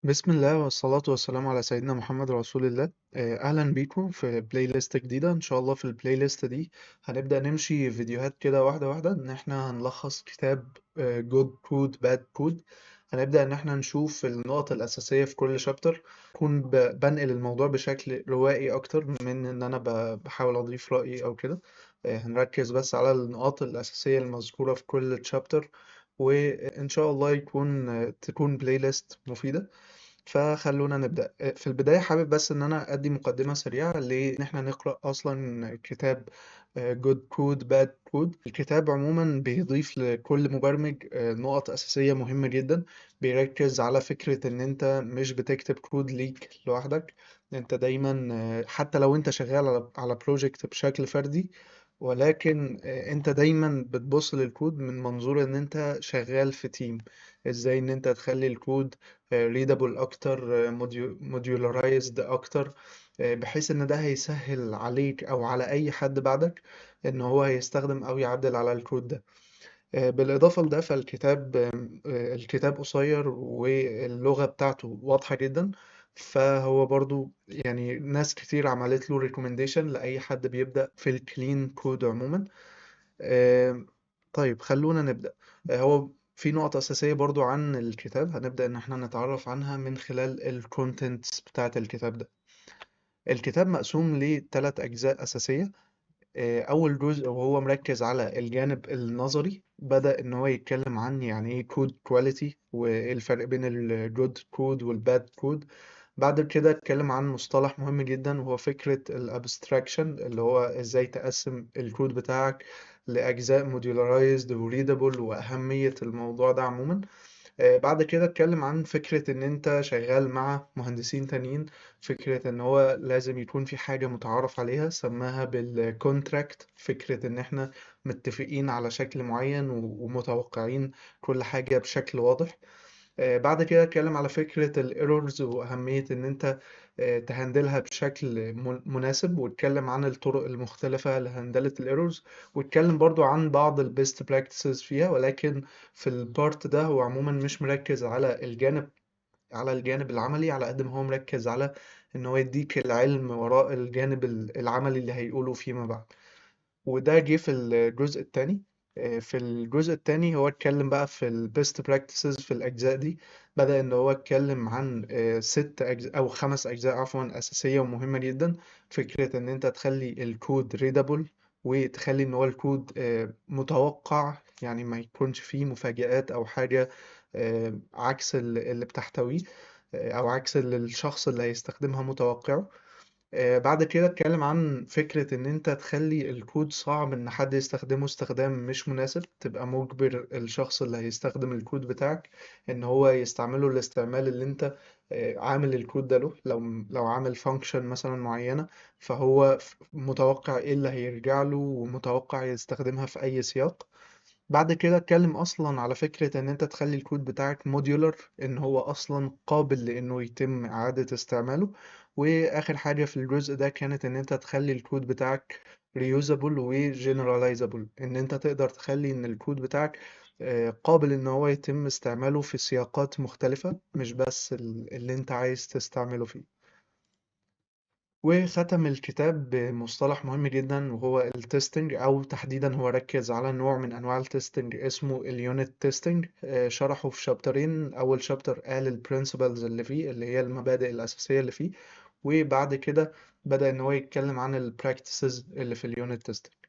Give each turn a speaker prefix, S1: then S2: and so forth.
S1: بسم الله والصلاة والسلام على سيدنا محمد رسول الله. أهلا بيكم في playlist جديدة. إن شاء الله في ال playlist دي هنبدأ نمشي فيديوهات كده واحدة واحدة، إن إحنا هنلخص كتاب Good Code Bad Code. هنبدأ إن إحنا نشوف النقط الأساسية في كل chapter، أكون بنقل الموضوع بشكل روائي أكتر من إن أنا بحاول أضيف رأيي أو كده. هنركز بس على النقاط الأساسية المذكورة في كل chapter، وإن شاء الله تكون playlist مفيدة. فخلونا نبدأ. في البداية حابب بس إن أنا أدي مقدمة سريعة لإن إحنا نقرأ أصلا كتاب Good Code Bad Code. الكتاب عموما بيضيف لكل مبرمج نقط أساسية مهمة جدا، بيركز على فكرة إن أنت مش بتكتب كود ليك لوحدك، أنت دايما حتى لو أنت شغال على project بشكل فردي، ولكن أنت دايما بتبص للكود من منظور إن أنت شغال في team. إزاي إن أنت تخلي الكود readable أكتر، modularized أكتر، بحيث إن ده هيسهل عليك أو على أي حد بعدك إن هو هيستخدم أو يعدل على الكود ده. بالإضافة لده فالكتاب الكتاب قصير واللغة بتاعته واضحة جدا، فهو برضو ناس كتير عملت له recommendation لأي حد بيبدأ في ال clean code عموما. خلونا نبدأ. هو في نقطة أساسية برضو عن الكتاب هنبدأ إن احنا نتعرف عنها من خلال ال contents بتاعة الكتاب ده. الكتاب مقسوم لتلات أجزاء أساسية. أول جزء وهو مركز على الجانب النظري، بدأ إن هو يتكلم عن يعني إيه code quality وإيه الفرق بين ال good code وال bad code. بعد كده اتكلم عن مصطلح مهم جدا وهو فكرة ال abstraction، اللي هو إزاي تقسم الكود بتاعك لأجزاء modularized و readable وأهمية الموضوع ده عموما. بعد كده اتكلم عن فكرة إن أنت شغال مع مهندسين تانيين، فكرة إن هو لازم يكون في حاجة متعارف عليها سماها بال contract، فكرة إن إحنا متفقين على شكل معين ومتوقعين كل حاجة بشكل واضح. بعد كده اتكلم على فكرة ال errors وأهمية إن أنت ت handle ها بشكل مناسب، واتكلم عن الطرق المختلفة لهندلة ال errors، واتكلم برضو عن بعض ال best practices فيها. ولكن في ال part ده هو عموما مش مركز على الجانب العملي على قد ما هو مركز على إن هو يديك العلم وراء الجانب العملي اللي هيقوله فيما بعد. وده جه في الجزء التاني. في الجزء التاني هو اتكلم بقى في ال best practices في الأجزاء دي. بدأ إن هو اتكلم عن 6 أجزاء أو 5 أجزاء عفوا أساسية ومهمة جدا. فكرة إن أنت تخلي الكود readable، وتخلي إن هو الكود متوقع، يعني ما يكونش فيه مفاجآت أو حاجة عكس اللي بتحتويه، أو عكس اللي الشخص اللي هيستخدمها متوقعه. بعد كده اتكلم عن فكرة إن أنت تخلي الكود صعب إن حد يستخدمه استخدام مش مناسب، تبقى مجبر الشخص اللي هيستخدم الكود بتاعك إن هو يستعمله الاستعمال اللي أنت عامل الكود ده له. لو عامل function مثلا معينة، فهو متوقع إيه اللي هيرجع له ومتوقع يستخدمها في أي سياق. بعد كده اتكلم أصلا على فكرة إن أنت تخلي الكود بتاعك modular، إن هو أصلا قابل لإنه يتم إعادة استعماله. وآخر حاجة في الجزء ده كانت إن أنت تخلي الكود بتاعك reusable و generalizable، إن أنت تقدر تخلي إن الكود بتاعك قابل إن هو يتم استعماله في سياقات مختلفة، مش بس اللي أنت عايز تستعمله فيه. وختم الكتاب بمصطلح مهم جدا وهو ال testing، أو تحديدا هو ركز على نوع من أنواع ال testing اسمه ال unit testing. شرحه في شابترين. أول chapter قال ال principles اللي فيه، اللي هي المبادئ الأساسية اللي فيه، وبعد كده بدأ إن هو يتكلم عن ال practices اللي في ال unit testing.